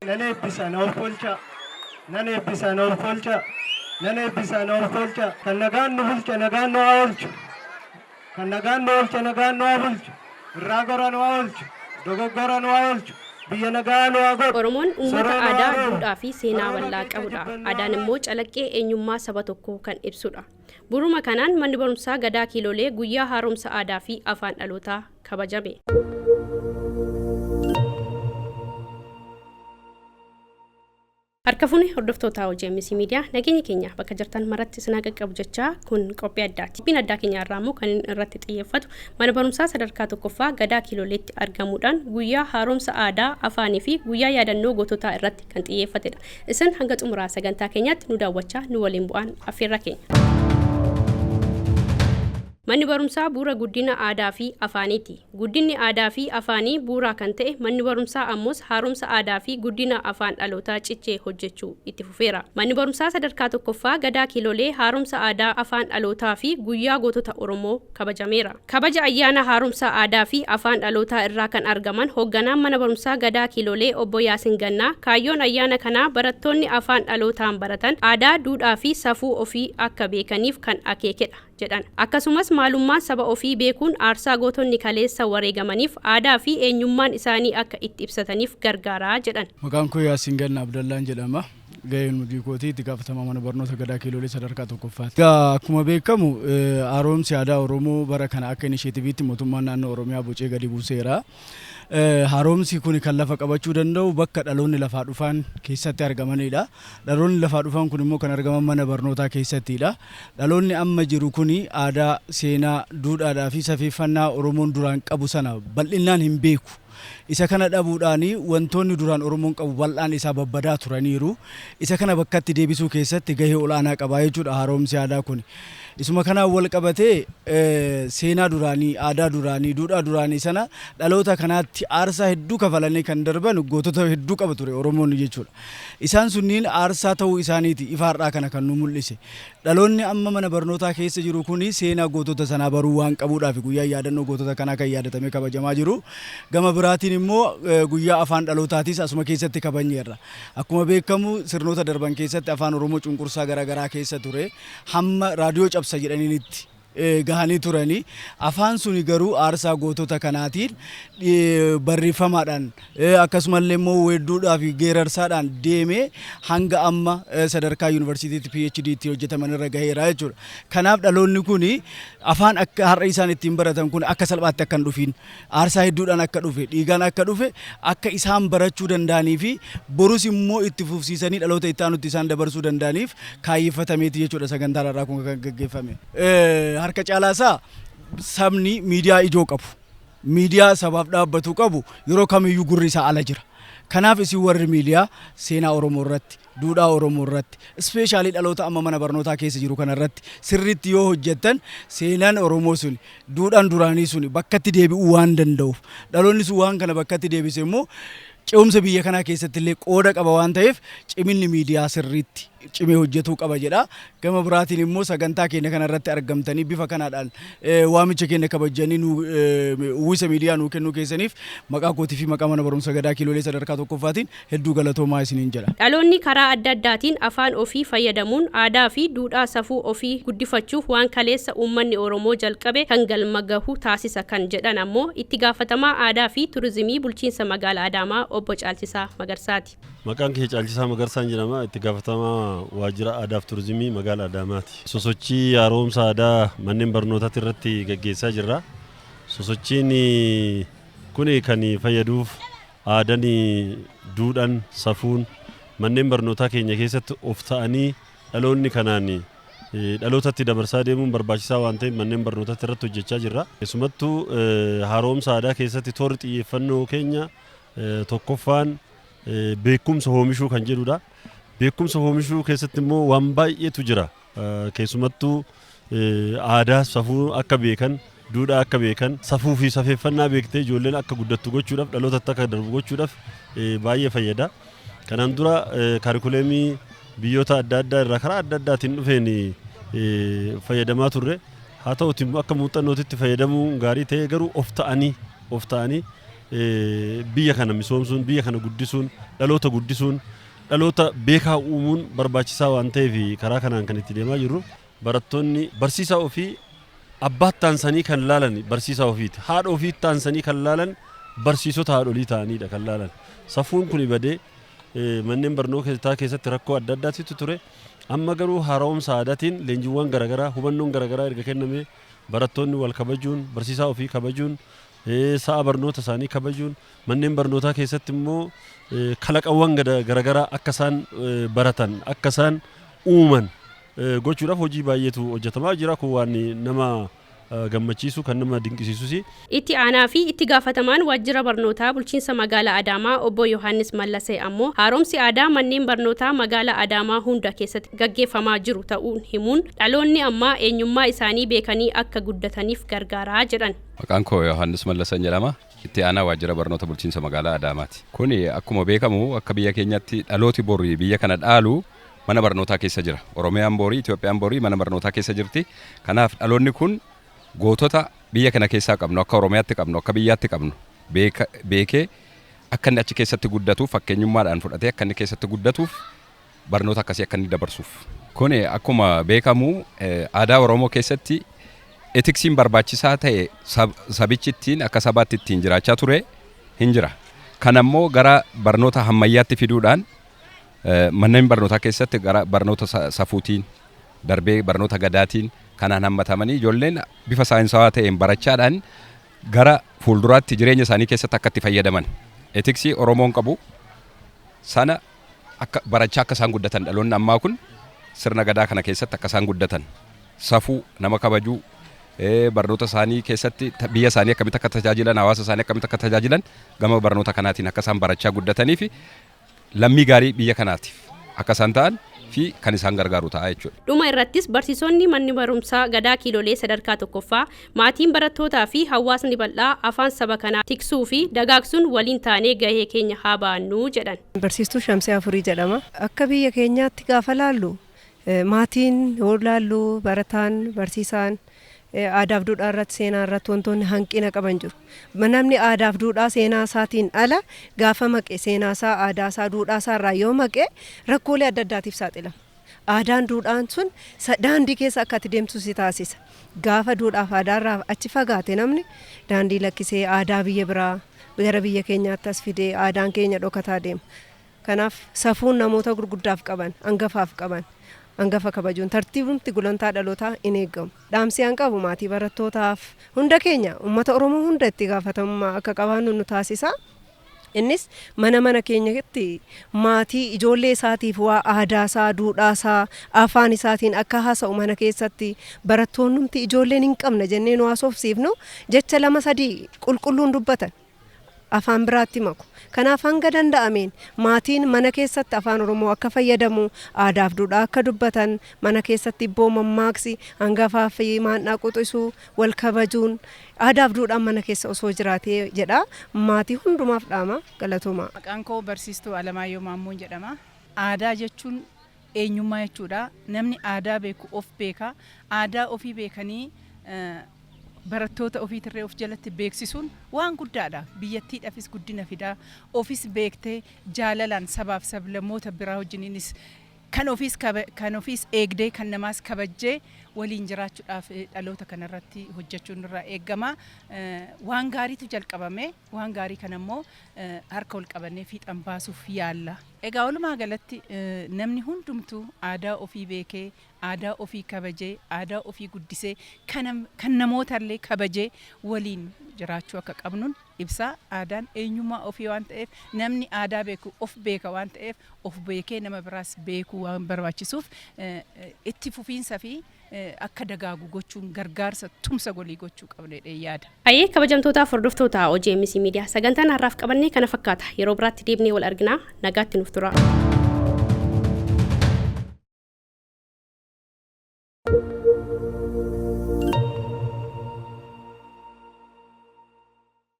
Nan eebbisa na of oolchaa. Nan eebbisa na of oolchaa. Nan eebbisa na of oolchaa. Kan nagaan nu bulche nagaan nu haa oolchu. Kan nagaan nu oolche nagaan nu haa bulchu. Irraa gora nu haa oolchu. Dogoggora nu haa oolchu. Biyya nagaa nu haa godhu. Oromoon uummata Soroo nu haa aadaa, roobu. duudhaa fi seenaa Karoora bal'aa keenya qabudha. jibban nu Aadaan haa immoo calaqqee eenyummaa saba tokkoo kan ibsudha. Buruma kanaan manni barumsaa Gadaa Kiilolee guyyaa haaromsa aadaa fi afaan dhalootaa kabajame. Harka fuune hordoftoota OGMC Miidiyaa, nageenya keenya bakka jirtan maratti isin haa qaqqabu jechaa, kun qophii addaati. Qophiin addaa keenya irraa immoo kan inni irratti xiyyeeffatu mana barumsaa sadarkaa tokkoffaa Gadaa Kiiloleetti argamuudhaan guyyaa haaromsa aadaa, afaanii fi guyyaa yaadannoo goototaa irratti kan xiyyeeffatedha. Isin hanga xumuraa sagantaa keenyaatti nu daawwachaa nu waliin bu'aan affeerraa keenya. Manni barumsaa bu'uura guddina aadaa fi afaaniiti. Guddinni aadaa fi afaanii bu'uura kan ta'e manni barumsaa ammoos haaromsa aadaa fi guddina afaan dhalootaa cichee hojjechuu itti fufeera. Manni barumsaa sadarkaa tokkoffaa Gadaa Kiilolee haaromsa aadaa afaan dhalootaa fi guyyaa gootota Oromoo kabajameera. Kabaja ayyaana haaromsa aadaa fi afaan dhalootaa irraa kan argaman hoogganaan mana barumsaa Gadaa Kiilolee obbo Yaasin Gannaa, kaayyoon ayyaana kanaa barattoonni afaan dhalootaan baratan aadaa, duudhaa fi safuu ofii akka beekaniif kan akeekedha jedhan. Akkasumas maalummaan saba ofii beekuun aarsaa gootonni kaleessa wareegamaniif aadaa fi eenyummaan isaanii akka itti ibsataniif gargaaraa jedhan. Maqaan koo Yaasiin Ganna Abdallaan jedhama. Gaheen hojii kootii itti gaafatamaa mana barnoota Gadaa Kiilolee sadarkaa tokkoffaati. Egaa akkuma beekamu haaromsi aadaa Oromoo bara kana akka inisheetiviitti mootummaan naannoo Oromiyaa bocee gadi buuseera. Haaromsi kun kan lafa qabachuu danda'u bakka dhaloonni lafaa dhufan keessatti argamanidha. Dhaloonni lafaa dhufan kun immoo kan argaman mana barnootaa keessattidha. Dhaloonni amma jiru kun aadaa, seenaa, duudhaadhaa fi safeeffannaa Oromoon duraan qabu sana bal'inaan hin beeku. Isa kana dhabuudhaan wantoonni duraan Oromoon qabu bal'aan isaa babbadaa turaniiru. Isa kana bakkatti deebisuu keessatti gahee olaanaa qaba jechuudha haaromsi aadaa kun. Isuma kanaan wal qabatee seenaa duraanii, aadaa duraanii, duudhaa duraanii sana dhaloota kanaatti aarsaa hedduu kafalanii kan darban gootota hedduu qaba ture Oromoon jechuudha. Isaan sunniin aarsaa ta'uu isaaniiti ifa har'aa kana kan nu mul'ise. Dhaloonni amma mana barnootaa keessa jiru kun seenaa gootota sanaa baruu waan qabuudhaaf guyyaa yaadannoo gootota kanaa kan yaadatamee kabajamaa jiru. Gama biraatiin immoo guyyaa afaan dhalootaatis asuma keessatti kabajneerra. Akkuma beekamu sirnoota darban keessatti afaan Oromoo cunqursaa garaagaraa keessa ture. Hamma raadiyoo cabsa jedhaniinitti gahanii turanii, afaan suni garuu aarsaa gootota kanaatiin barreeffamaadhaan akkasumallee immoo weedduudhaa fi geerarsaadhaan deemee hanga amma sadarkaa yuunivarsiitiitti PhD itti hojjetaman irra gaheera jechuudha. Kanaaf dhaloonni kun afaan akka har'a isaan ittiin baratan kun akka salphaatti akka hin dhufiin, aarsaa hedduudhaan akka dhufe, dhiigaan akka dhufe akka isaan barachuu danda'anii fi borus immoo itti fufsiisanii dhaloota itti aanutti isaan dabarsuu danda'aniif kaayyeffatameeti jechuudha sagantaan har'aa kun kan gaggeeffame. Harka caalaa isaa sabni miidiyaa ijoo qabu, miidiyaa sabaaf dhaabbatu qabu yeroo kamiyyuu gurri isaa ala jira. Kanaaf isin warri miidiyaa seenaa Oromoo irratti, duudhaa Oromoo irratti, especially dhaloota amma mana barnootaa keessa jiru kana irratti sirriitti yoo hojjettan, seenaan Oromoo suni, duudhaan duraanii suni bakkatti deebi'uu waan danda'uuf, dhaloonni sun waan kana bakkatti deebise immoo ce'umsa biyya kanaa keessatti illee qooda qaba waan ta'eef, ciminni miidiyaa sirriitti cimee hojjetuu qaba jedha. Gama biraatiin immoo sagantaa keenya kana irratti argamtanii bifa kanaadhaan waamicha keenya kabajanii nu uwwisa miidiyaa nuu kennuu keessaniif maqaa kootii fi maqaa mana barumsa Gadaa Kiilolee sadarkaa tokkoffaatiin hedduu galatoomaa isiniin jedha. Dhaloonni karaa adda addaatiin afaan ofii fayyadamuun aadaa fi duudhaa safuu ofii guddifachuuf waan kaleessa uummanni Oromoo jalqabe kan galma gahu taasisa kan jedhan ammoo itti gaafatamaa aadaa fi turizimii bulchiinsa magaalaa Adaamaa obbo Caalchisaa Magarsaati. Maqaan kiyya Caalchisaa Magarsaan jedhama. Itti gaafatamaa waajjira aadaa fi turizimii magaalaa Adaamaati. Sosochii haaromsa aadaa manneen barnootaatti irratti gaggeessaa jirra. Sosochiin kun kan fayyaduuf aadaan, duudhaan, safuun manneen barnootaa keenya keessatti of ta'anii dhaloonni kanaan dhalootatti dabarsaa deemuun barbaachisaa waan ta'eef manneen barnootaatti irratti hojjechaa jirra. Keessumattuu haaromsa aadaa keessatti toorri xiyyeeffannoo keenya tokkoffaan beekumsa oomishuu kan jedhudha. Beekumsa oomishuu keessatti immoo waan baay'eetu jira. Keessumattuu aadaa, safuu akka beekan, duudhaa akka beekan, safuu fi safeeffannaa beektee ijoolleen akka guddattu gochuudhaaf, dhalootatti akka darbu gochuudhaaf baay'ee fayyada. Kanaan dura kaarikuleemii biyyoota adda addaa irraa karaa adda addaatiin dhufeen fayyadamaa turre. Haa ta'uti immoo akka muuxannootitti fayyadamuun gaarii ta'ee, garuu of ta'anii Biyya kana misoomsuun, biyya kana guddisuun, dhaloota guddisuun, dhaloota beekaa uumuun barbaachisaa waan ta'eef karaa kanaan kan itti deemaa jirru. Barattoonni barsiisaa ofii abbaatti aansanii kan laalan barsiisaa ofiiti. Haadha ofiitti aansanii kan laalan barsiisota haadholii ta'aniidha kan laalan. Safuun kun badee manneen barnootaa keessatti rakkoo adda addaatitu ture. Amma garuu haaromsa aadaatiin leenjiiwwan garaagaraa, hubannoon garaagaraa erga kenname, barattoonni wal kabajuun, barsiisaa ofii kabajuun, sa'a barnoota isaanii kabajuun, manneen barnootaa keessatti immoo kalaqawwan garaagaraa akka isaan baratan, akka isaan uuman gochuudhaaf hojii baay'eetu hojjetamaa jira. Kun waan nama gammachiisu, kan nama dinqisiisus. Itti aanaa fi itti gaafatamaan waajjira barnootaa bulchiinsa magaalaa Adaamaa obbo Yohaannis Mallasee ammoo haaromsi aadaa manneen barnootaa magaalaa Adaamaa hunda keessatti gaggeeffamaa jiru ta'uun himuun, dhaloonni ammaa eenyummaa isaanii beekanii akka guddataniif gargaaraa jedhan. Maqaan koo Yohaannis Mallaseen jedhama. Itti aanaa waajjira barnoota bulchiinsa magaalaa Adaamaati. Kuni akkuma beekamu akka biyya keenyatti dhalooti borii biyya kana dhaalu mana barnootaa keessa jira. Oromiyaan borii, Itoophiyaan borii mana barnootaa keessa jirti. Kanaaf dhaloonni kun gootota biyya kana keessaa qabnu, akka Oromiyaatti qabnu, akka biyyaatti qabnu beekee akka inni achi keessatti guddatuuf, fakkeenyummaadhaan fudhatee akka inni keessatti guddatuuf, barnoota akkasii akka inni dabarsuuf. Kuni akkuma beekamu aadaa Oromoo keessatti ethicsiin barbaachisaa ta'e sabichi ittiin akka sabaatti ittiin jiraachaa ture hin jira. Kan ammoo gara barnoota ammayyaatti fiduudhaan manneen barnootaa keessatti gara barnoota safuutiin darbee barnoota gadaatiin kanaan hammatamanii ijoolleen bifa saayinsawaa ta'een barachaadhaan gara fuulduraatti jireenya isaanii keessatti akka itti fayyadaman, ethicsii Oromoon qabu sana akka barachaa akka isaan guddatan, dhaloonni ammaa kun sirna gadaa kana keessatti akka isaan guddatan, safuu, nama kabajuu, barnoota isaanii keessatti biyya isaanii akkamitti akka tajaajilan, hawaasa isaanii akkamitti akka tajaajilan gama barnoota kanaatiin akka isaan barachaa guddatanii fi lammii gaarii biyya kanaatiif akka isaan ta'an fi kan isaan gargaaru ta'a jechuudha. Dhuma irrattis barsiisonni manni barumsaa Gadaa Kiilolee sadarkaa tokkoffaa, maatiin barattootaa fi hawaasni bal'aa afaan saba kanaa tiksuu fi dagaagsuun waliin taanee gahee keenya haa baannu jedhan. Barsiistuu Shamsee Afurii jedhama. Akka biyya keenyaatti gaafa laallu, maatiin yoo laallu, barataan, barsiisaan aadaaf duudhaa irratti, seenaa irratti wantoonni hanqina qaban jiru. Namni aadaaf duudhaa seenaa isaatiin ala gaafa maqe, seenaa isaa, aadaa isaa, duudhaa isaa irraa yoo maqe, rakkoolee adda addaatiif saaxilama. Aadaan duudhaan sun daandii keessa akka ati deemtu si taasisa. Gaafa duudhaaf aadaa irraa achi fagaate, namni daandii lakkisee aadaa biyya biraa gara biyya keenyaatti as fidee aadaan keenya dhokataa deema. Kanaaf safuun namoota gurguddaaf qaban, hangafaaf qaban, hangafa kabajuun, tartiibumti gulantaa dhalootaa in eegamu. Dhaamsi an qabu maatii barattootaaf, hunda keenya uummata Oromoo hunda itti gaafatamummaa akka qabaannu nu taasisa. Innis mana mana keenyatti maatii ijoollee isaatiif waa aadaasaa, duudhaasaa, afaan isaatiin akka haasa'u, mana keessatti barattoonnumti ijoolleen hin qabna jennee nu haasofsiifnu jecha lama sadii qulqulluun dubbatan, afaan biraatti maku. Kanaaf hanga danda'ameen maatiin mana keessatti afaan Oromoo akka fayyadamu, aadaaf duudhaa akka dubbatan, mana keessatti ibboo, mammaaksi, hangafaa fi maannaa quxisuu wal kabajuun, aadaaf duudhaan mana keessa osoo jiraatee jedha. Maatii hundumaaf dhaama. Galatoomaa. Maqaan koo Barsiistuu Alamaayyoo Maammoon jedhama. Aadaa jechuun eenyummaa jechuudha. Namni aadaa beeku of beeka. Aadaa ofii beekanii barattoota ofiitirree of jalatti beeksisuun waan guddaadha. Biyyattiidhaafis guddina fidaa. Ofis beektee jaalalaan sabaaf sablammoota biraa wajjiniinis kan ofiis eegdee kan namaas kabajjee waliin jiraachuudhaaf dhaloota kanarratti hojjechuun irraa eegama. Waan gaariitu jalqabame, waan gaarii kana immoo harka ol qabannee fiixan baasuuf yaalla. Egaa walumaa galatti namni hundumtuu aadaa ofii beekee, aadaa ofii kabajee, aadaa ofii guddisee, kan namootallee kabajee waliin jiraachuu akka qabnuun ibsaa. Aadaan eenyummaa ofii waan ta'eef, namni aadaa beeku of beeka waan ta'eef, of beekee nama biraas beekuu waan barbaachisuuf, itti fufiinsa fi akka dagaagu gochuun gargaarsa tumsa golii gochuu qabna jedhee yaada. Ayyee, kabajamtootaaf hordoftoota OGMC Miidiyaa, sagantaan har'aaf qabannee kana fakkaata. Yeroo biraatti deebinee wal arginaa, nagaatti nuuf tura.